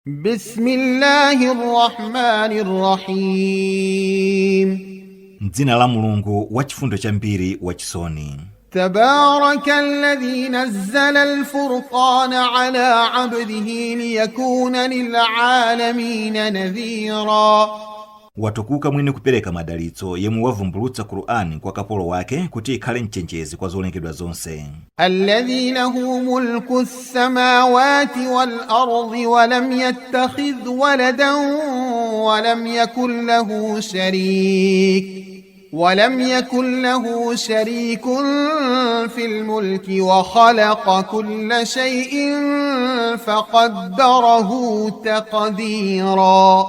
بسم الله الرحمن الرحيم. M'dzina la Mulungu wachifundo chambiri, wachisoni. تبارك الذي نزل الفرقان على عبده ليكون للعالمين نذيرا. Watukuka mwini kupereka madalitso yemwe wavumbulutsa Qur'an kwa kapolo wake kuti ikhale mchenjezi kwa zolengedwa zonse. الذي له ملك السماوات والأرض ولم يتخذ ولدا ولم يكن له شريك في الملك وخلق كل شيء فقدره تقديرا.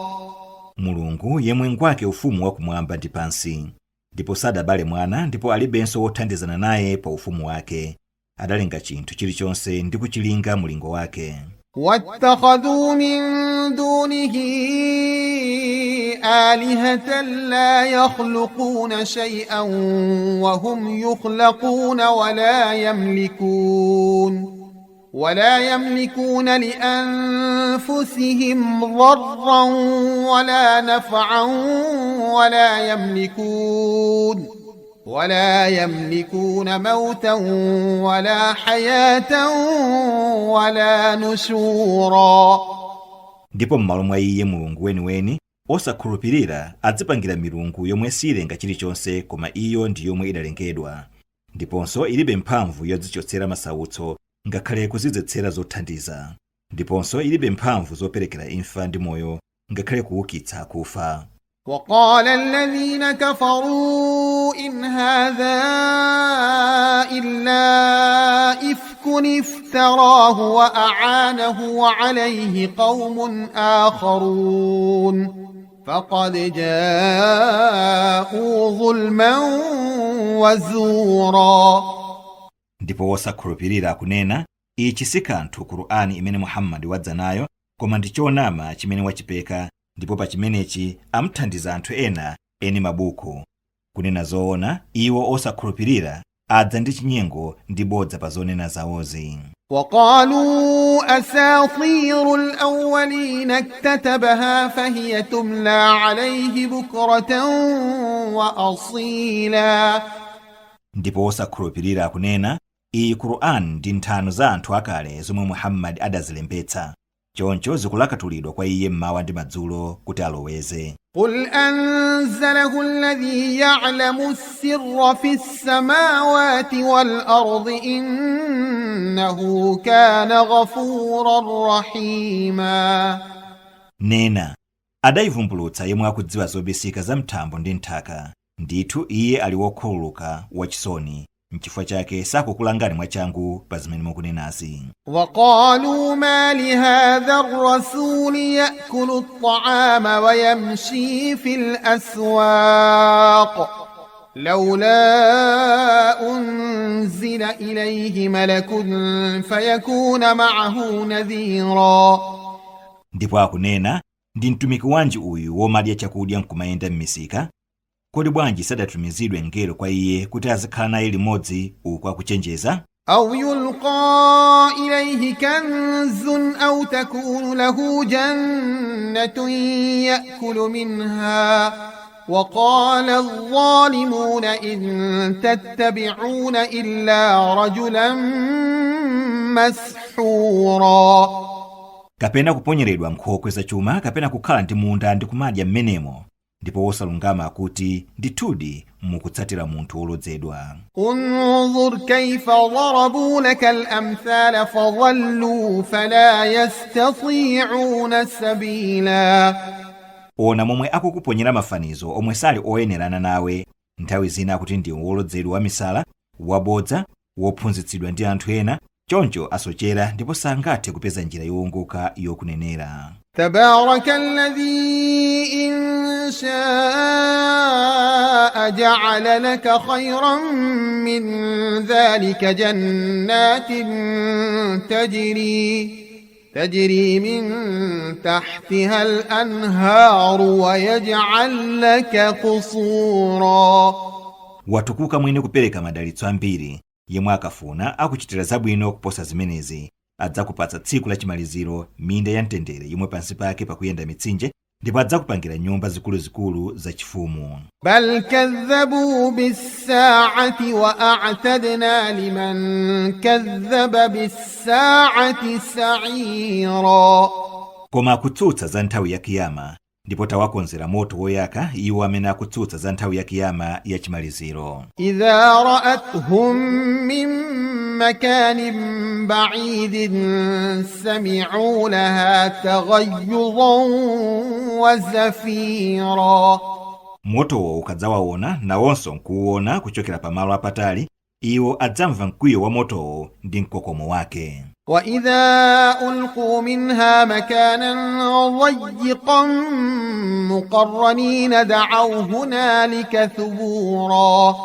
Mulungu yemwe ngwake ufumu wakumwamba ndi pansi, ndipo sadabale mwana, ndipo alibenso wothandizana naye pa ufumu wake. Adalenga chinthu chilichonse ndi kuchilinga mulingo wake. واتخذوا من دونه آلهة لا يخلقون شيئا وهم يخلقون ولا يملكون لأنفسهم ضرا ولا نفعا ولا يملكون موتا ولا حياة ولا نشورا. Ndipo m'malo mwa iye Mulungu weniweni, osakhulupirira adzipangira milungu yomwe silenga chilichonse, koma iyo ndi yomwe idalengedwa, ndiponso ilibe mphamvu yodzichotsera masautso ngakhale kuzidzetsera zothandiza, ndiponso ilibe mphamvu zoperekera imfa ndi moyo ngakhale kuukitsa akufa. وقال الذين كفروا إن هذا إلا إفك افتراه وأعانه عليه قوم آخرون فقد جاءوا ظلما وزورا. Ndipo wosakhulupirira akunena, "Ichi si kanthu, Kur'ani imene Muhammadi wadza nayo, koma ndi chonama chimene wachipeka, ndipo pa chimenechi amthandiza anthu ena eni mabuku. Kunena zoona, iwo osakhulupirira adza ndi chinyengo ndi bodza pa zonena zawozi." وقالوا أساطير الأولين اكتتبها فهي تملى عليه بكرة وأصيلا. Ndipo osakhulupirira akunena, "Iyi Qur'an ndi nthano za anthu akale zomwe Muhammadi adazilembetsa, choncho zikulakatulidwa kwa iye mmawa ndi madzulo kuti aloweze." قل أنزله الذي يعلم السر في السماوات والأرض إنه كان غفورا رحيما. Nena, "Adayivumbulutsa yemwe akudziwa zobisika za mthambo ndi nthaka. Ndithu iye ali wokhululuka, wachisoni, nchifukwa chake sakukulangani mwachangu pa zimene mukunenazi." وقالوا مال هذا الرسول يأكل الطعام ويمشي في الأسواق لولا أنزل إليه ملك فيكون معه نذيرا. Ndipo akunena, "Ndi mtumiki wanji uyu womadya chakudya nkumayenda m'misika? Kodi bwanji sadatumizidwe mngelo kwa iye kuti azikhala naye limodzi uku akuchenjeza?" أو يلقى إليه كنز أو تكون له جنة يأكل منها وقال الظالمون إن تتبعون إلا رجلا مسحورا. Kapena kuponyeredwa nkhokwe zachuma, kapena kukhala ndi munda ndi kumadya m'menemo. Ndipo wosalungama akuti, "Ndithudi mukutsatira munthu wolodzedwa." انظر كيف ضربوا لك الأمثال فضلوا فلا يستطيعون سبيلا. Ona momwe akukuponyera mafanizo omwe sali oyenerana nawe. Nthawi zina akuti ndi wolodzedwa, wamisala, wabodza, wophunzitsidwa ndi anthu ena. Choncho asochera ndipo sangathe kupeza njira yowongoka yokunenera. تبارك الذي إن شاء جعل لك خيرا من ذلك جنات تجري من تحتها الأنهار ويجعل لك قصورا. Watukuka mwini kupereka madalitso ambiri, yemwe akafuna akuchitira zabwino kuposa zimenezi. Adzakupatsa tsiku lachimaliziro minda ya mtendere yomwe pansi pake pakuyenda mitsinje, ndipo adzakupangira nyumba zikuluzikulu zachifumu. بل كذبوا بالساعة وأعتدنا لمن كذب بالساعة سعيرا. Koma akutsutsa za nthawi ya kiyama, ndipo tawakonzera moto woyaka iwo amene akutsutsa za nthawi ya kiyama yachimaliziro. إذا رأتهم من مكان بعيد سمعوا لها تغيظا وزفيرا. Motowo ukadzawaona nawonso nkuwuona kuchokera pamalo apatali, iwo adzamva mkwiyo wa motowo ndi mkokomo wake. وإذا ألقوا منها مكانا ضيقا مقرنين دعوا هنالك ثبورا.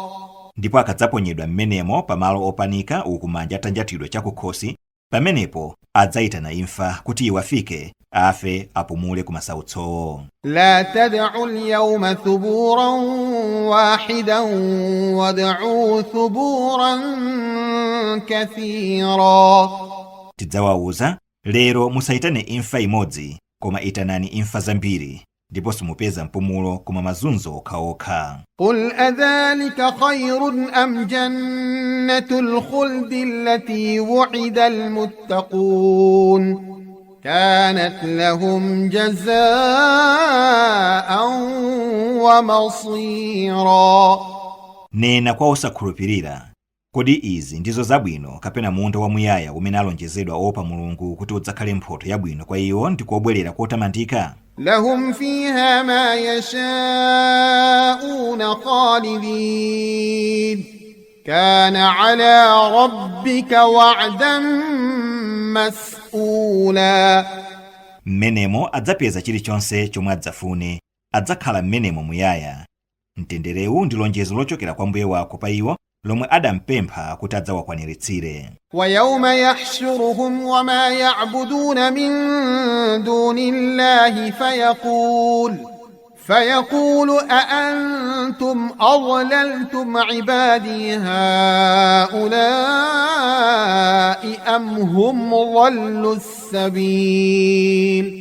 Ndipo akadzaponyedwa m'menemo pamalo opanika uku manja atanjatidwa chakukhosi, pamenepo adzayitana imfa kuti iwafike, afe apumule ku masautsowo. لا تدعوا اليوم ثبورا واحدا وادعوا ثبورا كثيرا. Tidzawawuza, lero musayitane imfa imodzi, koma itanani imfa zambiri, ndipo simupeza mpumulo koma mazunzo okhaokha. قل أذلك خير أم جنة الخلد التي وعد المتقون كانت لهم جزاء ومصيرا. Nena kwa osakhulupirira, kodi izi ndizo zabwino kapena munda wamuyaya umene alonjezedwa oopa Mulungu kuti udzakhale mphotho yabwino kwa iwo ndi kobwerera kotamandika? لهم فيها ما يشاءون خالدين كان على ربك وعدا مسئولا. Mmenemo adzapeza chilichonse chomwe adzafune, adzakhala mmenemo muyaya. Mtenderewu ndi lonjezo lochokera kwa Mbuye wako pa iwo lomwe adampempha kuti adzawakwaniritsire. ويوم يحشرهم وما يعبدون من دون الله فيقول أأنتم أضللتم عبادي هؤلاء أم هم ضلوا السبيل؟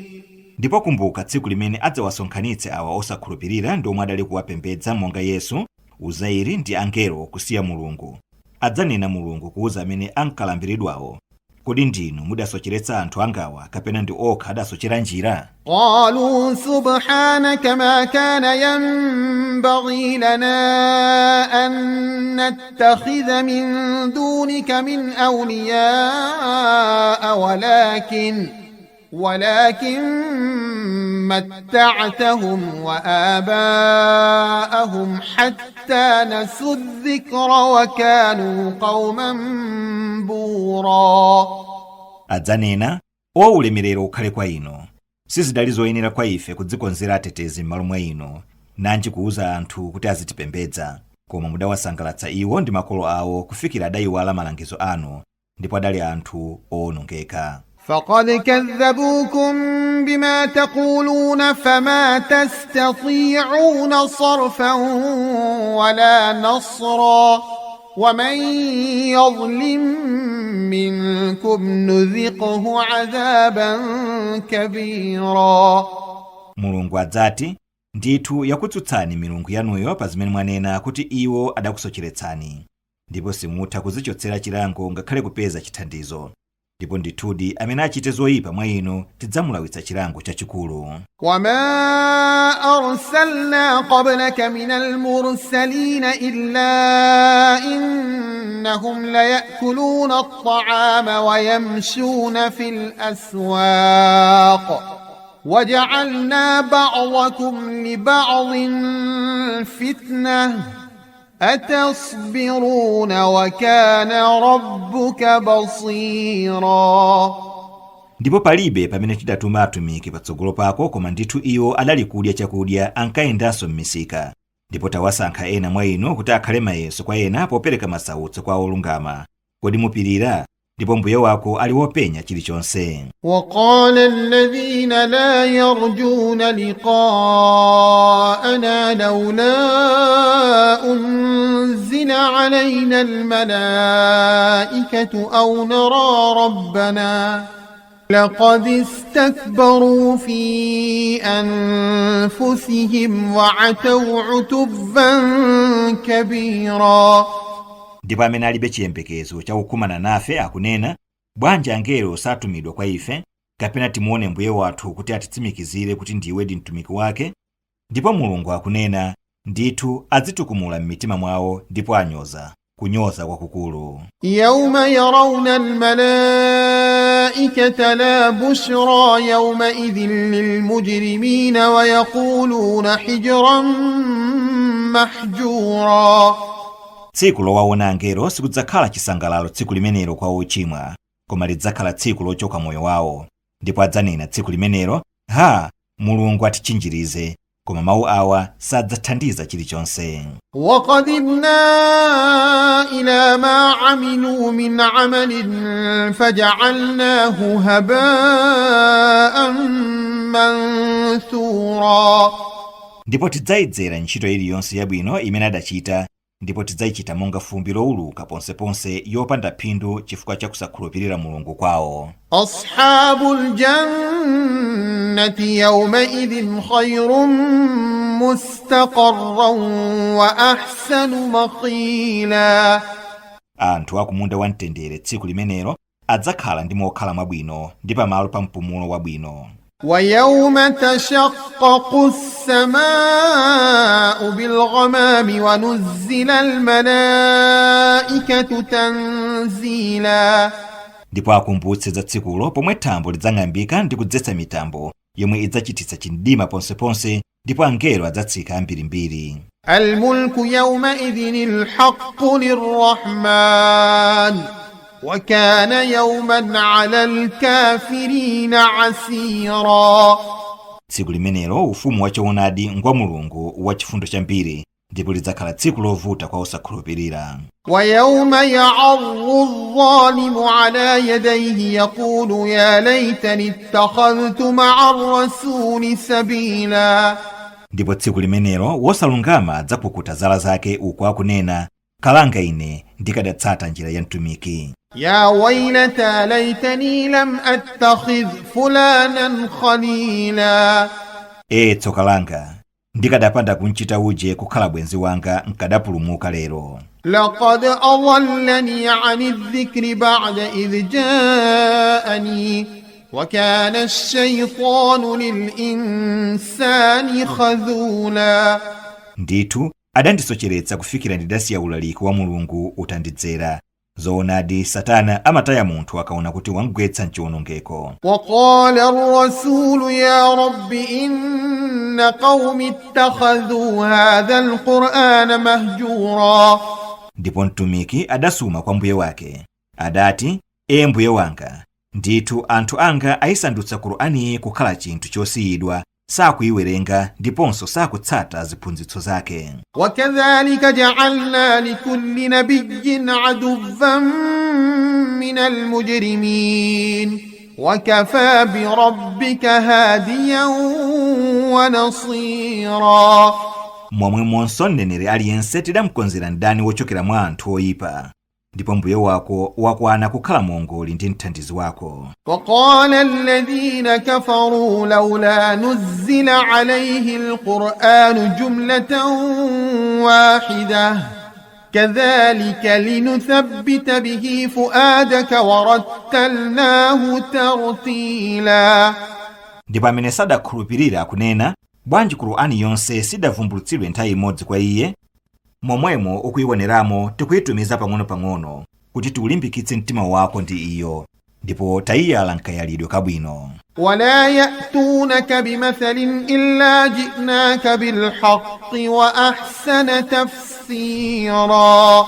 Ndipo kumbuka tsiku limene adzawasonkhanitse awa osakhulupirira ndi omwe adali kuwapembedza monga Yesu, Uzairi ndi angelo kusiya Mulungu. Adzanena Mulungu kuwuza amene ankalambiridwawo, kodi ndinu mudasocheretsa anthu angawa kapena ndi okha adasochera njira? قالوا سبحانك ما كان ينبغي لنا أن نتخذ من دونك من أولياء ولكن متعتهم وآباءهم حتى نسوا الذكر وكانوا قوما بورا. Adzanena, o ulemerero ukhale kwa inu, sizidali zoyenera kwa ife kudzikonzera atetezi m'malo mwa inu, nanji kuwuza anthu kuti azitipembedza, koma mudawasangalatsa iwo ndi makolo awo kufikira adayiwala malangizo anu, ndipo adali anthu owonongeka. فقد كذبوكم بما تقولون فما تستطيعون صرفا ولا نصرا ومن يظلم منكم نذقه عذابا كبيرا. Mulungu adzati, ndithu yakutsutsani milungu yanuyo pa zimene mwanena kuti iwo adakusocheretsani, ndipo simutha kuzichotsera chilango ngakhale kupeza chithandizo, ndipo ndithudi amene achite zoyipa mwa inu tidzamulawitsa chilango chachikulu. وما أرسلنا قبلك من المرسلين إلا إنهم ليأكلون الطعام ويمشون في الأسواق وجعلنا بعضكم لبعض فتنة أتصبرون وكان ربك بصيرا. Ndipo palibe pamene tidatuma atumiki patsogolo pako koma ndithu iwo adali kudya chakudya, ankayendanso m'misika, ndipo tawasankha ena mwa inu kuti akhale mayeso kwa ena popereka masautso kwa olungama. Kodi mupirira? Ndipo Mbuye wako ali wopenya chilichonse. وقال الذين لا يرجون لقاءنا لولا أنزل علينا الملائكة أو نرى ربنا لقد استكبروا في أنفسهم وعتوا عتوا كبيرا. Ndipo amene alibe chiyembekezo chakukumana nafe akunena, bwanji angelo satumidwa kwa ife, kapena timuone Mbuye wathu kuti atitsimikizire kuti ndiwedi mtumiki wake? Ndipo Mulungu akunena, ndithu adzitukumula m'mitima mwawo ndipo anyoza, kunyoza kwakukulu. يوم يرون الملائكة لا بشرى يومئذ للمجرمين ويقولون حجرا محجورا. Tsiku lowaona angelo sikudzakhala chisangalalo tsiku limenelo kwa ochimwa, koma lidzakhala tsiku lochoka moyo wawo. Ndipo adzanena tsiku limenelo, ha, Mulungu atichinjirize, koma mawu awa sadzathandiza chilichonse. وقدمنا إلى ما عملوا من عمل فجعلناه هباء منثورا. Ndipo tidzayedzera ntchito iliyonse yabwino imene adachita, ndipo tidzayichita monga fumbi lowuluka ponseponse yopanda phindu chifukwa cha kusakhulupirira Mulungu kwawo. أصحاب الجنة يومئذ خير مستقرا وأحسن مقيلا. Anthu akumunda wamtendere tsiku limenelo adzakhala ndi mokhala mwabwino ndi pamalo pa mpumulo wabwino. ويوم تشقق السماء بالغمام ونزل الملائكة تنزيلا. Ndipo akumbutse za tsikulo pomwe thambo lidzang'ambika ndi kudzetsa mitambo yomwe idzachititsa chimdima ponseponse, ndipo angelo adzatsika ambirimbiri. الملك يومئذ الحق للرحمن وكان يوما على الكافرين عسيرا. Tsiku limenelo ufumu wachoonadi ngwa Mulungu wachifundo chambiri, ndipo lidzakhala tsiku lovuta kwa osakhulupirira. ويوم يعض الظالم على يديه يقول يا ليتني اتخذت مع الرسول سبيلا. Ndipo tsiku limenelo wosalungama adzapukuta zala zake uku akunena, kalanga ine ndikadatsata njira ya mtumiki. يا ويلتى ليتني لم أتخذ فلانا خليلا. Ee tsoka langa, ndikadapanda kunchita uje kukhala bwenzi wanga nkadapulumuka lero. لقد أضلني عن الذكر بعد إذ جاءني وكان الشيطان للإنسان خذولا. Ndithu adandisocheretsa kufikira ndidasiya ulaliki wa Mulungu utandidzera. Zoonadi Satana amataya munthu akaona kuti wamgwetsa mchiwonongeko. وقال الرسول يا رب إن قومي اتخذوا هذا القرآن مهجورا. Ndipo mtumiki adasuma kwa mbuye wake adati, ee mbuye wanga, ndithu anthu anga ayisandutsa Kur'aniyi kukhala chinthu chosiyidwa, sakuyiwerenga ndiponso sakutsata ziphunzitso zake. وكذلك جعلنا لكل نبي عدوا من المجرمين وكفى بربك هاديا ونصيرا. Momwemonso mneneri aliyense tidamukonzera mdani wochokera mwa anthu oyipa, ndipo mbuye wako wakwana kukhala muongoli ndi mthandizi wako. وقال الذين كفروا لولا نزل عليه القرآن جملة واحدة كذلك لنثبت به فؤادك ورتلناه ترتيلا. Ndipo amene sadakhulupirira akunena, bwanji Kur'ani yonse sidavumbulutsidwe nthawi imodzi kwa iye? Momwemo ukuioneramo tikuyitumiza pang'ono-pang'ono kuti tiulimbikitse mtima wako ndi iyo, ndipo tayiyala nkayalidwe kabwino. ولا يأتونك بمثل إلا جئناك بالحق وأحسن تفسيرا.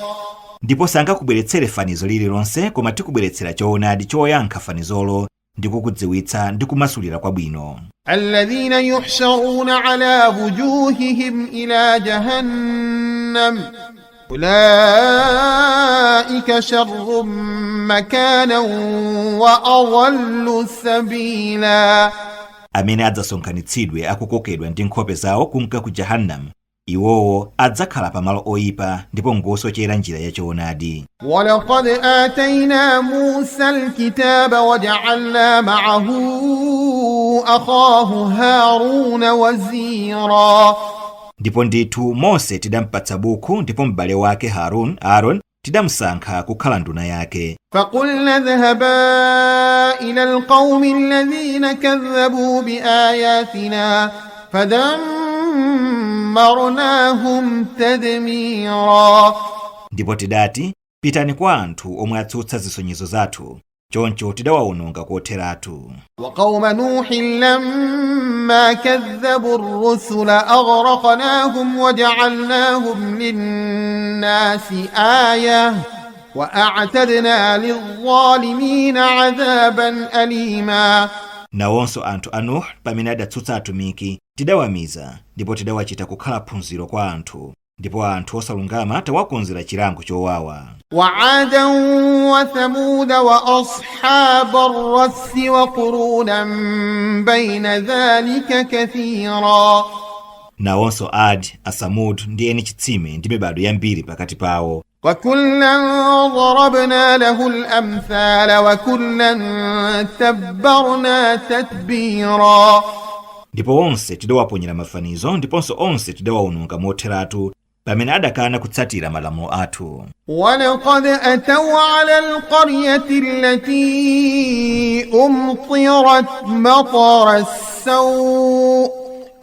Ndipo sangakubweretsere fanizo lililonse koma tikubweretsera choonadi choyankha fanizolo ndi kukudziwitsa ndi kumasulira kwabwino. الذين يحشرون على وجوههم إلى جهنم أولئك شر مكانا وأضل سبيلا. Amene adzasonkhanitsidwe akukokedwa ndi nkhope zawo kunka ku Jahannam, iwowo adzakhala pamalo oyipa ndipo ngosochera njira yachoonadi. ولقد آتينا موسى الكتاب وجعلنا معه أخاه هارون وزيرا. Ndipo ndithu Mose tidampatsa buku ndipo m'bale wake Harun, Aaron, tidamusankha kukhala nduna yake. فقلنا اذهبا إلى القوم الذين كذبوا بآياتنا فدمرناهم تدميرا. Ndipo tidati, pitani kwa anthu omwe atsutsa zisonyezo zathu, choncho tidawawononga kotheratu. وقوم نوح لما كذبوا الرسل أغرقناهم وجعلناهم للناس آية وأعتدنا للظالمين عذابا أليما. Nawonso anthu a Nuh pamene adatsutsa atumiki tidawamiza ndipo tidawachita kukhala phunziro kwa anthu, ndipo anthu osalungama tawakonzera chilango chowawa. وعادا وثمود وأصحاب الرس وقرونا بين ذلك كثيرا. Nawonso Ad, Asamud ndi eni chitsime ndi mibado yambiri pakati pawo. وكلا ضربنا له الأمثال وكلا تبرنا تتبيرا. Ndipo onse tidawaponyera mafanizo ndiponso onse tidawawononga motheratu pamene adakana kutsatira malamulo athu. ولقد أتوا على القرية التي أمطرت مطر السوء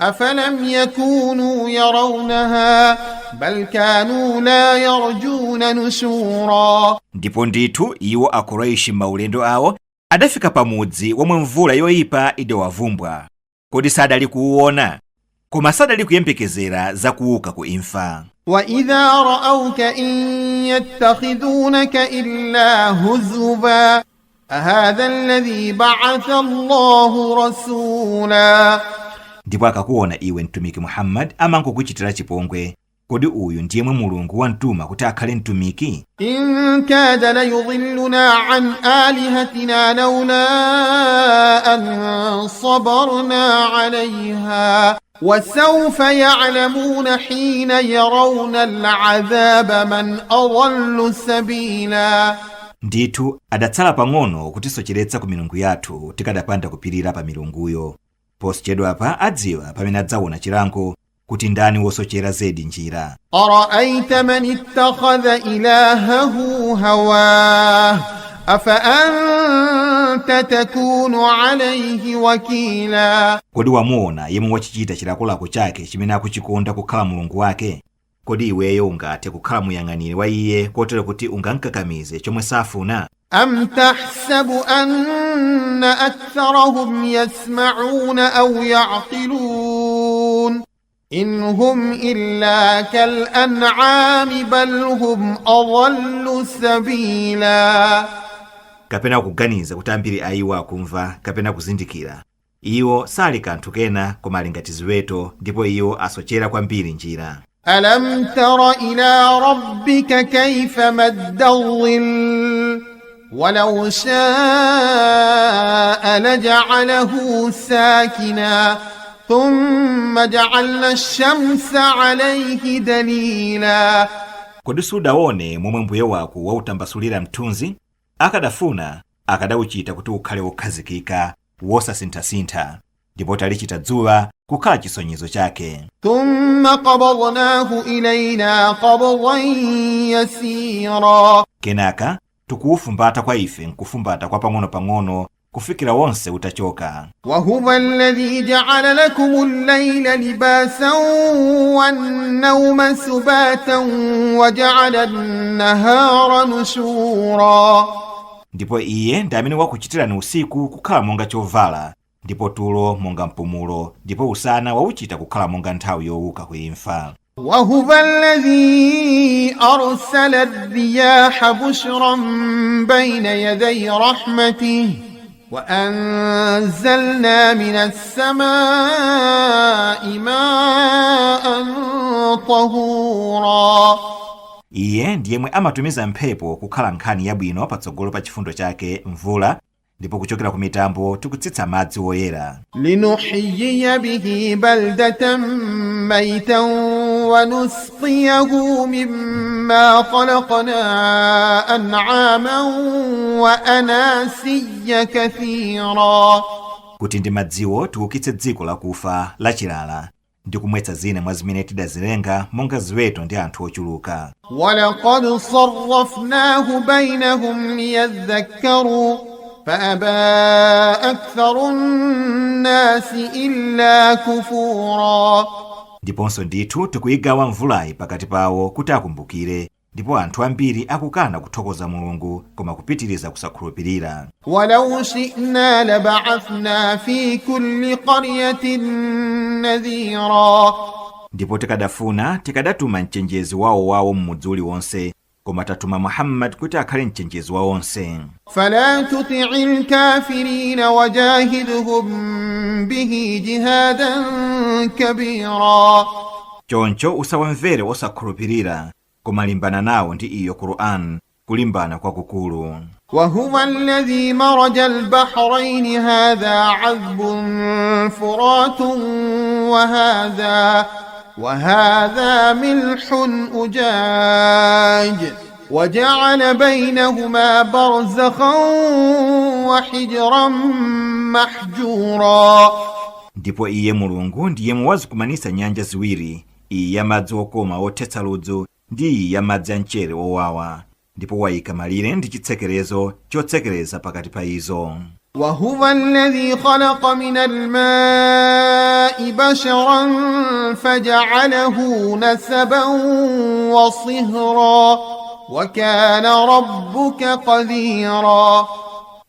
أفلم يكونوا يرونها بل كانوا لا يرجون نشورا. Ndipo ndithu iwo Akuraishi m'maulendo awo adafika pamudzi womwe mvula yoyipa idawavumbwa. Kodi sadali kuwuona? Koma sadali kuyembekezera za kuuka ku imfa. وإذا رأوك إن يتخذونك إلا هزبا أهذا الذي بعث الله رسولا. Ndipo akakuona iwe mtumiki Muhammad amangokuchitira chipongwe. Kodi uyu ndiyemwe Mulungu wamtuma kuti akhale mtumiki? إن كاد ليضلنا عن آلهتنا لولا أن صبرنا عليها وسوف يعلمون حين يرون العذاب من أضل سبيلا. Ndithu adatsala pang'ono kutisocheretsa ku milungu yathu tikadapanda kupirira pa milunguyo. Posachedwapa adziwa pamene adzaona chilango kuti ndani wosochera zedi njira. أرأيت من اتخذ إلهه هواه أفأنت تكون عليه وكيلا. Kodi wamuona yemwe wachichita chilakolako chake chimene akuchikonda kukhala mulungu wake? Kodi iweyo ungathe kukhala muyang'aniri wa iye kotero kuti ungamkakamize chomwe safuna? أم تحسب أن أكثرهم يسمعون أو يعقلون إن هم إلا كالأنعام بل هم أضل سبيلا. Kapena kuganiza kuti ambiri a iwo akumva kapena kuzindikira. Iwo sali kanthu kena koma ali ngati ziweto, ndipo iwo asochera kwambiri njira. ألم تر إلى ربك كيف مد الظل ولو شاء لجعله ساكنا ثم جعلنا الشمس عليه دليلا. Kodi sudaone momwe mbuye wako wautambasulira mthunzi? Akadafuna akadauchita kuti ukhale wokhazikika wosasinthasintha, ndipo talichita dzuwa kukhala chisonyezo chake. ثم قبضناه إلينا قبضا يسيرا. Kenaka tikuwufumbata kwa ife nkufumbata kwa pang'ono-pang'ono kufikira wonse utachoka. وهو الذي جعل لكم الليل لباسا والنوم سباتا وجعل النهار نشورا. Ndipo iye ndi amene wakuchitirani usiku kukhala monga chovala, ndipo tulo monga mpumulo, ndipo usana wauchita kukhala monga nthawi yowuka kuimfa. وهو الذي أرسل الرياح بشرا بين يدي رحمته وأنزلنا من السماء ماء طهورا. Iye ndi yemwe amatumiza mphepo kukhala nkhani yabwino patsogolo pa chifundo chake, mvula, ndipo kuchokera ku mitambo tikutsitsa madzi woyera. لنحيي به بلدة ميتا ونسقيه مما خلقنا أنعاما وأناسيا كثيرا. Kuti ndi madziwo tiukitse dziko lakufa lachilala ndi kumwetsa zina mwa zimene tidazilenga monga ziweto ndi anthu ochuluka. ولقد صرفناه بينهم ليذكروا فأبى أكثر الناس إلا كفورا. Ndiponso ndithu tikuyigawa mvulayi pakati pawo kuti akumbukire, ndipo anthu ambiri akukana kuthokoza Mulungu koma kupitiriza kusakhulupirira. ولو شئنا لبعثنا في كل قرية نذيرا. Ndipo tikadafuna tikadatuma mchenjezi wawowawo m'mudzi uliwonse, koma tatuma Muhammad kuti akhale mchenjezi wa onse. فلا تطع الكافرين وجاهدهم به جهادا كبيرا. Choncho usawamvere osakhulupirira, koma limbana nawo ndi iyo Qur'an kulimbana kwakukulu. وهو الذي مرج البحرين هذا عذب فرات وهذا ملح أجاج وجعل بينهما برزخا وحجرا محجورا. Ndipo iye Mulungu ndi yemwe wazikumanitsa nyanja ziwiri, iyi ya madzi okoma othetsa ludzu ndi iyi ya madzi a mchere owawa, ndipo wayika malire ndi chitsekerezo chotsekereza pakati pa izo. وهو الذي خلق من الماء بشرا فجعله نسبا وصهرا وكان ربك قديرا.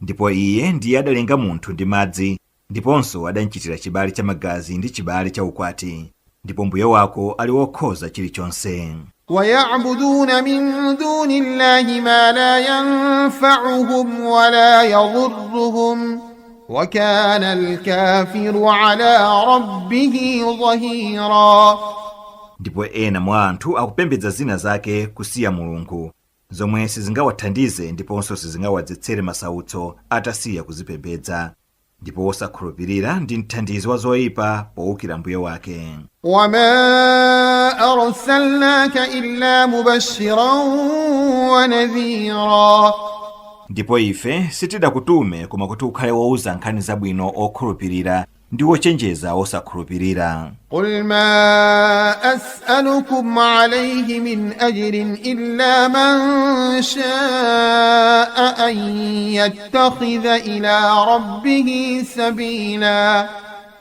Ndipo iye ndiye adalenga munthu ndi madzi, ndiponso adamchitira chibale cha magazi ndi chibale cha ukwati, ndipo mbuye wako ali wokhoza chilichonse. ويعبدون من دون الله ما لا ينفعهم ولا يضرهم وكان الكافر على ربه ظهيرا. Ndipo ena mwa anthu akupembedza zina zake kusiya Mulungu, zomwe sizingawathandize ndiponso sizingawadzetsere masautso atasiya kuzipembedza, ndipo wosakhulupirira ndi mthandizi wa zoyipa powukira mbuye wake. وما أرسلناك إلا مبشرا ونذيرا. Ndipo ife sitidakutume koma kuti ukhale wouza nkhani zabwino okhulupirira ndi wochenjeza osakhulupirira. قل ما أسألكم عليه من أجر إلا من شاء أن يتخذ إلى ربه سبيلا.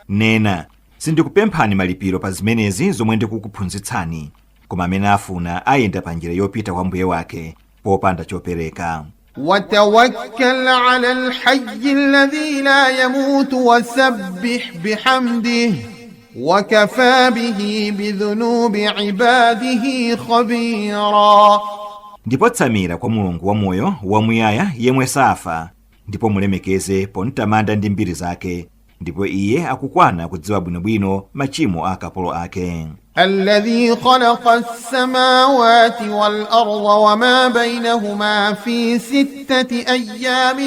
Nena, sindikupemphani malipiro pa zimenezi zomwe ndikukuphunzitsani, koma amene afuna ayenda pa njira yopita kwa mbuye wake popanda chopereka. وتوكل على الحي الذي لا يموت وسبح بحمده وكفى به بذنوب عباده خبيرا. Ndipo tsamira kwa Mulungu wamoyo wamuyaya yemwe safa, ndipo mulemekeze pomtamanda ndi mbiri zake, ndipo iye akukwana kudziwa bwinobwino machimo a akapolo ake. الذي خلق السماوات والأرض وما بينهما في 6 أيام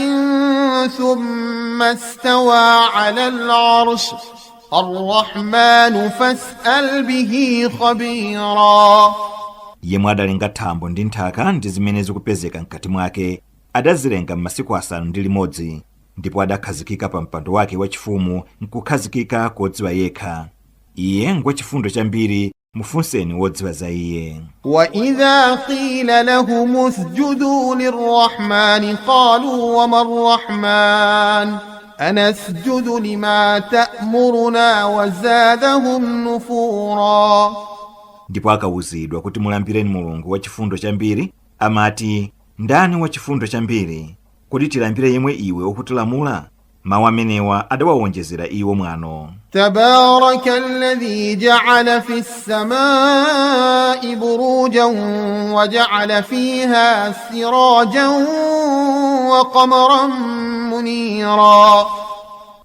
ثم استوى على العرش الرحمن فاسأل به خبيرا. Yemwe adalenga thambo ndi nthaka ndi zimene zikupezeka mkati mwake, adazilenga m'masiku 6, ndipo adakhazikika pa mpando wake wachifumu nkukhazikika kodziwa yekha. Iye ngwachifundo chambiri, mufunseni wodziwa za iye. وإذا قيل لهم اسجدوا للرحمن قالوا وما الرحمن أنسجد لما تأمرنا وزادهم نفورا. Ndipo akawuzidwa kuti mulambireni Mulungu wachifundo chambiri, amati, ndani wachifundo chambiri? Kodi tilambire yemwe iwe ukutilamula? Mawu amenewa adawawonjezera iwo mwano. تبارك الذي جعل في السماء بروجا وجعل فيها سراجا وقمرا منيرا.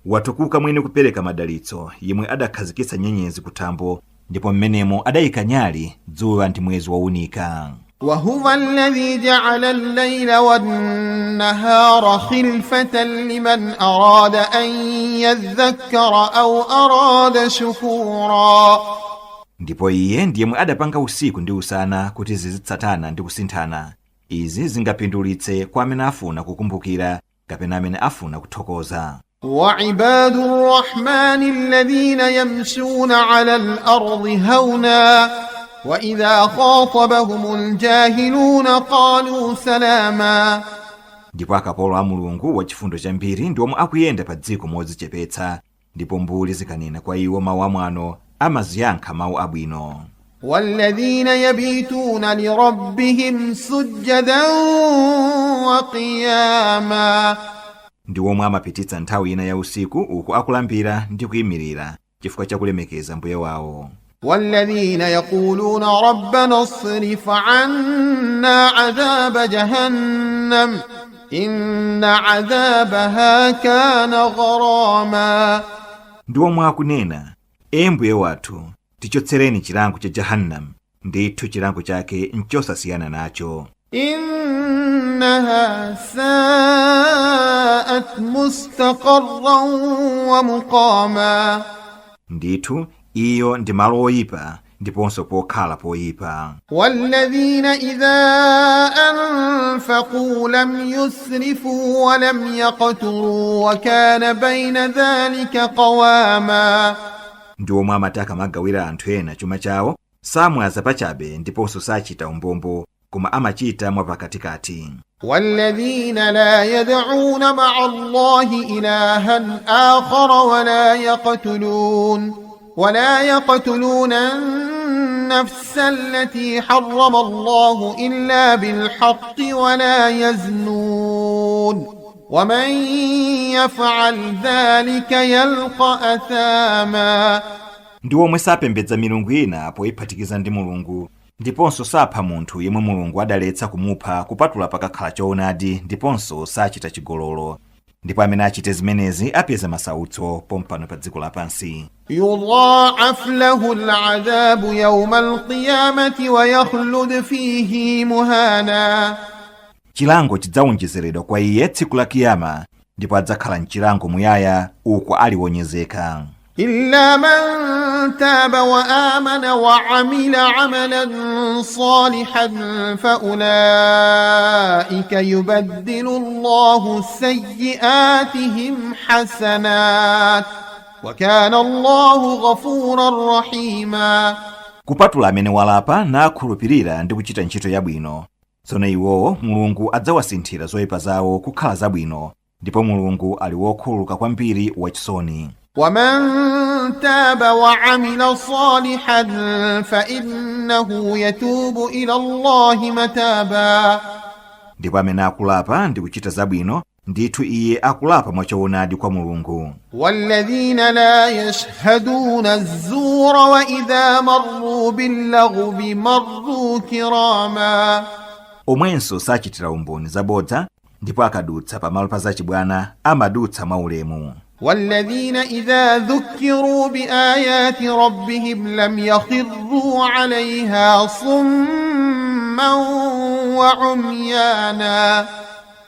Watukuka mwini kupereka madalitso, yemwe adakhazikitsa nyenyezi kuthambo, ndipo mmenemo adayika nyali, dzuwa ndi mwezi wowunika. وهو الذي جعل الليل والنهار خلفة لمن أراد أن يذكر أو أراد شكورا. Ndipo iye ndiyemwe adapanga usiku ndi usana kuti zizitsatana ndi kusinthana. Izi zingapindulitse kwa amene afuna kukumbukira kapena amene afuna kuthokoza. وعباد الرحمن الذين يمشون على الأرض هونا وإذا خاطبهم الجاهلون قالوا سلاما. Ndipo akapolo a Mulungu wachifundo chambiri ndi omwe akuyenda pa dziko modzichepetsa, ndipo mbuli zikanena kwa iwo mawu amwano amaziyankha mawu abwino. والذين يبيتون لربهم سجدا وقياما. Ndi omwe amapititsa nthawi ina ya usiku uku akulambira ndi kuyimirira chifukwa chakulemekeza mbuye wawo. والذين يقولون ربنا اصرف عنا عذاب جهنم إن عذابها كان غراما. Ndi omwe akunena, e mbuye wathu, tichotsereni chilango cha Jahannam, ndithu chilango chake nchosasiyana nacho. إنها ساءت مستقرا ومقاما. Ndithu iyo ndi malo oyipa ndiponso pokhala poyipa. والذين إذا أنفقوا لم يسرفوا ولم يقتروا وكان بين ذلك قواما. Ndi omwe amati akamagawira anthu ena chuma chawo samwaza pachabe ndiponso sachita umbombo, koma amachita mwapakatikati. والذين لا يدعون مع الله إلها آخر ولا يقتلون النفس التي حرم الله إلا بالحق ولا يزنون ومن يفعل ذلك يلقى أثاما. Ndi omwe sapembedza milungu ina poyiphatikiza ndi Mulungu, ndiponso sapha munthu yemwe Mulungu adaletsa kumupha kupatula pakakhala choonadi, ndiponso sachita chigololo. Ndipo amene achite zimenezi apeza masautso pompano pa dziko lapansi. يضاعف له العذاب يوم القيامة ويخلد فيه مهانا. Chilango chidzawonjezeredwa kwa iye tsiku la kiyama, ndipo adzakhala mchilango muyaya uku aliwonyezeka. إلا من تاب وآمن وعمل عملا صالحا فأولئك يبدل الله سيئاتهم حسنات وكان الله غفورا رحيما. Kupatula amene walapa nakhulupirira ndi kuchita ntchito yabwino, tsono iwowo Mulungu adzawasinthira zoyipa zawo kukhala zabwino, ndipo Mulungu ali wokhululuka kwambiri wachisoni. ومن تاب وعمل صالحا فإنه يتوب إلى الله متابا. Ndipo amene akulapa ndi kuchita zabwino, ndithu iye akulapa mwachoonadi kwa Mulungu. والذين لا يشهدون الزور وإذا مروا باللغو مروا كراما. Omwenso sachitira umboni zabodza, ndipo akadutsa pamalo pa zachibwana amadutsa mwaulemu. والذين إذا ذكروا بآيات ربهم لم يخروا عليها صما وعميانا.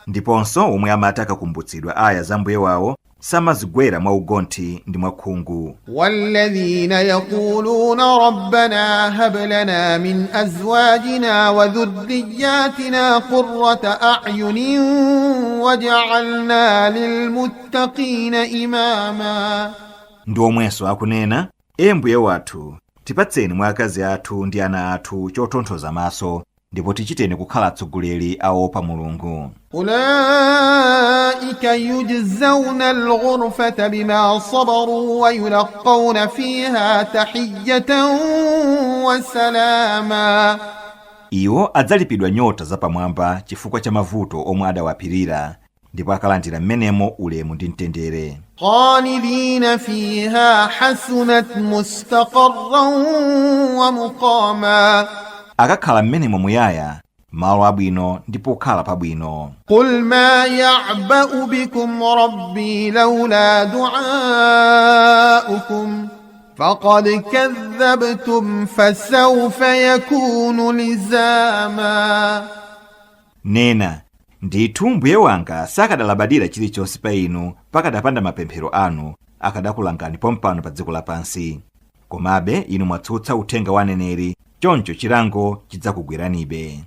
Ndiponso omwe amati akakumbutsidwa aya za mbuye wawo samazigwera mwaugonthi ndi mwakhungu. والذين يقولون ربنا هب لنا من أزواجنا وذرياتنا قرة أعين واجعلنا للمتقين إماما. Ndi omwenso akunena, e mbuye wathu, tipatseni mwa akazi athu ndi ana athu chotonthoza maso, ndipo tichiteni kukhala atsogoleri aopa Mulungu. أولئك يجزون الغرفة بما صبروا ويلقون فيها تحية وسلاما. Iwo adzalipidwa nyota zapamwamba chifukwa cha mavuto omwe adawapirira, ndipo akalandira mmenemo ulemu ndi mtendere. خالدين فيها حسنت مستقرا ومقاما. Akakhala mmenemo muyaya, malo abwino ndipo kukhala pabwino. قل ما يعبأ بكم ربي لولا دعاؤكم فقد كذبتم فسوف يكون لزاما. Nena, ndithu Mbuye wanga sakadalabadira chilichonse pa inu pakadapanda mapemphero anu, akadakulangani pompano pa dziko lapansi. Komabe inu mwatsutsa uthenga wa aneneri, choncho chilango chidzakugweranibe.